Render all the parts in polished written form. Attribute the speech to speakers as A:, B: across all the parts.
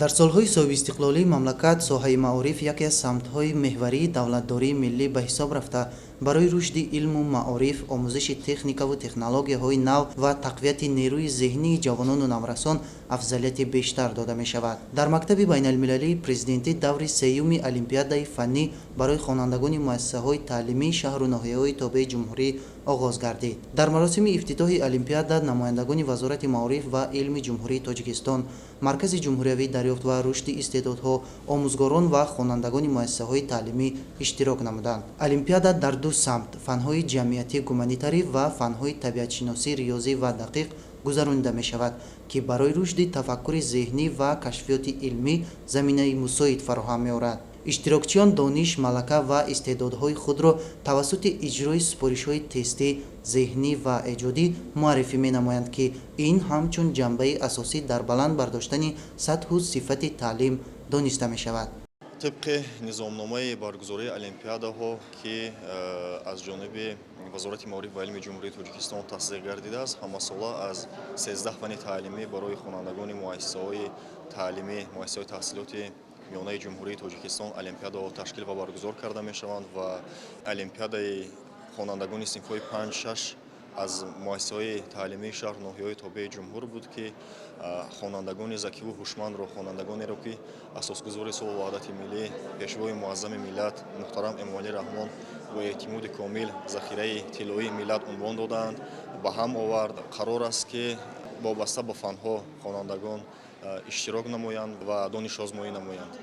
A: Дар солҳои соҳибистиқлолии мамлакат соҳаи маориф яке аз самтҳои меҳварии давлатдории миллӣ ба ҳисоб рафта, барои рушди илму маориф, омӯзиши техникаву технологияҳои нав ва тақвияти нерӯи зеҳнии ҷавонону наврасон афзалияти бештар дода мешавад. Дар мактаби байналмилалии президентӣ даври сеюми олимпиадаи фаннӣ барои хонандагони муассисаҳои таълимии шаҳру ноҳияҳои тобеи ҷумҳурӣ оғоз гардид. Дар маросими ифтитоҳи олимпиада намояндагони Вазорати маориф ва илми Ҷумҳурии Тоҷикистон, Маркази ҷумҳуриявии дарёфт ва рушди истеъдодҳо, омӯзгорон ва хонандагони муассисаҳои таълимӣ иштирок намуданд. Олимпиада дар ду самт, фанҳои ҷамъиятӣ гуманитарӣ ва фанҳои табиатшиносӣ, риёзӣ ва дақиқ гузаронида мешавад, ки барои рушди тафаккури зеҳнӣ ва кашфиёти илмӣ заминаи мусоид фароҳам меорад. Иштирокчиён дониш, малака ва истеъдодҳои худро тавассути иҷрои супоришҳои тестӣ, зеҳнӣ ва эҷодӣ муаррифӣ менамоянд, ки ин ҳамчун ҷанбаи асосӣ дар баланд бардоштани сатҳу сифати таълим дониста мешавад.
B: Тибқи низомномаи баргузории олимпиадаҳо, ки аз ҷониби Вазорати маориф ва илми Ҷумҳурии Тоҷикистон тасдиқ гардидааст, ҳамасола аз 13 фанни таълимӣ барои хонандагони муассисаҳои таълимӣ, муассисаҳои таҳсилоти миёнаи Ҷумҳурии Тоҷикистон олимпиадаҳо ташкил ва баргузор карда мешаванд ва олимпиадаи хонандагони синфҳои панҷ, шаш аз муассисаҳои таълимии шаҳру ноҳияҳои тобеи ҷумҳур буд, ки хонандагони закиву ҳушмандро, хонандагонеро, ки асосгузори сулҳу ваҳдати миллӣ, Пешвои муаззами миллат муҳтарам Эмомалӣ Раҳмон бо эътимоди комил захираи тиллоии миллат унвон додаанд, ба ҳам овард. Қарор аст, ки вобаста ба фанҳо хонандагон иштирок намоянд ва донишозмоӣ намоянд.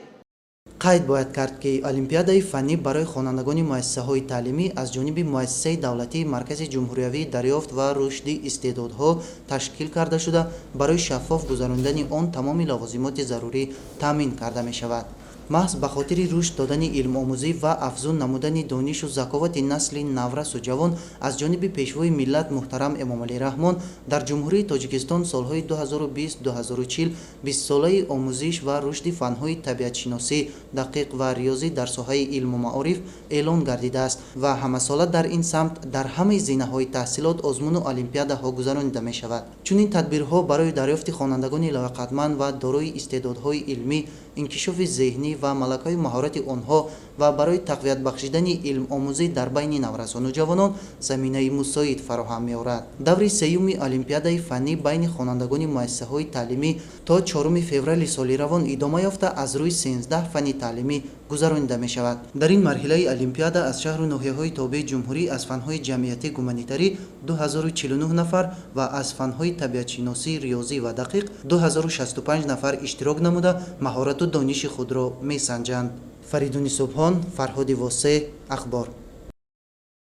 A: Қайд бояд кард, ки олимпиадаи фаннӣ барои хонандагони муассисаҳои таълимӣ аз ҷониби муассисаи давлатии Маркази ҷумҳуриявии дарёфт ва рушди истеъдодҳо ташкил карда шуда, барои шаффоф гузаронидани он тамоми лавозимоти зарурӣ таъмин карда мешавад. Маҳз ба хотири рушд додани илмомӯзӣ ва афзун намудани донишу заковати насли наврасу ҷавон аз ҷониби Пешвои миллат муҳтарам Эмомалӣ Раҳмон дар Ҷумҳурии Тоҷикистон солҳои 2020-2040 бистсолаи омӯзиш ва рушди фанҳои табиатшиносӣ, дақиқ ва риёзӣ дар соҳаи илму маориф эълон гардидааст ва ҳамасола дар ин самт дар ҳамаи зинаҳои таҳсилот озмуну олимпиадаҳо гузаронида мешавад. Чунин тадбирҳо барои дарёфти хонандагони лояқатманд ва дорои истеъдодҳои илмӣ, инкишофи зеҳнӣ ва малакаи маҳорати онҳо ва барои тақвият бахшидани илмомӯзӣ дар байни наврасону ҷавонон заминаи мусоид фароҳам меорад. Даври сеюми олимпиадаи фаннӣ байни хонандагони муассисаҳои таълимӣ то 4 феврали соли равон идома ёфта, аз рӯи 13 фанни таълимӣ гузаронида мешавад. Дар ин марҳилаи олимпиада аз шаҳру ноҳияҳои тобеи ҷумҳурӣ аз фанҳои ҷамъиятӣ гуманитарӣ 2049 нафар ва аз фанҳои табиатшиносӣ, риёзӣ ва дақиқ 2065 нафар иштирок намуда, маҳорату дониши худро месанҷанд. Фаридуни Субҳон, Фарҳоди Восеъ, Ахбор.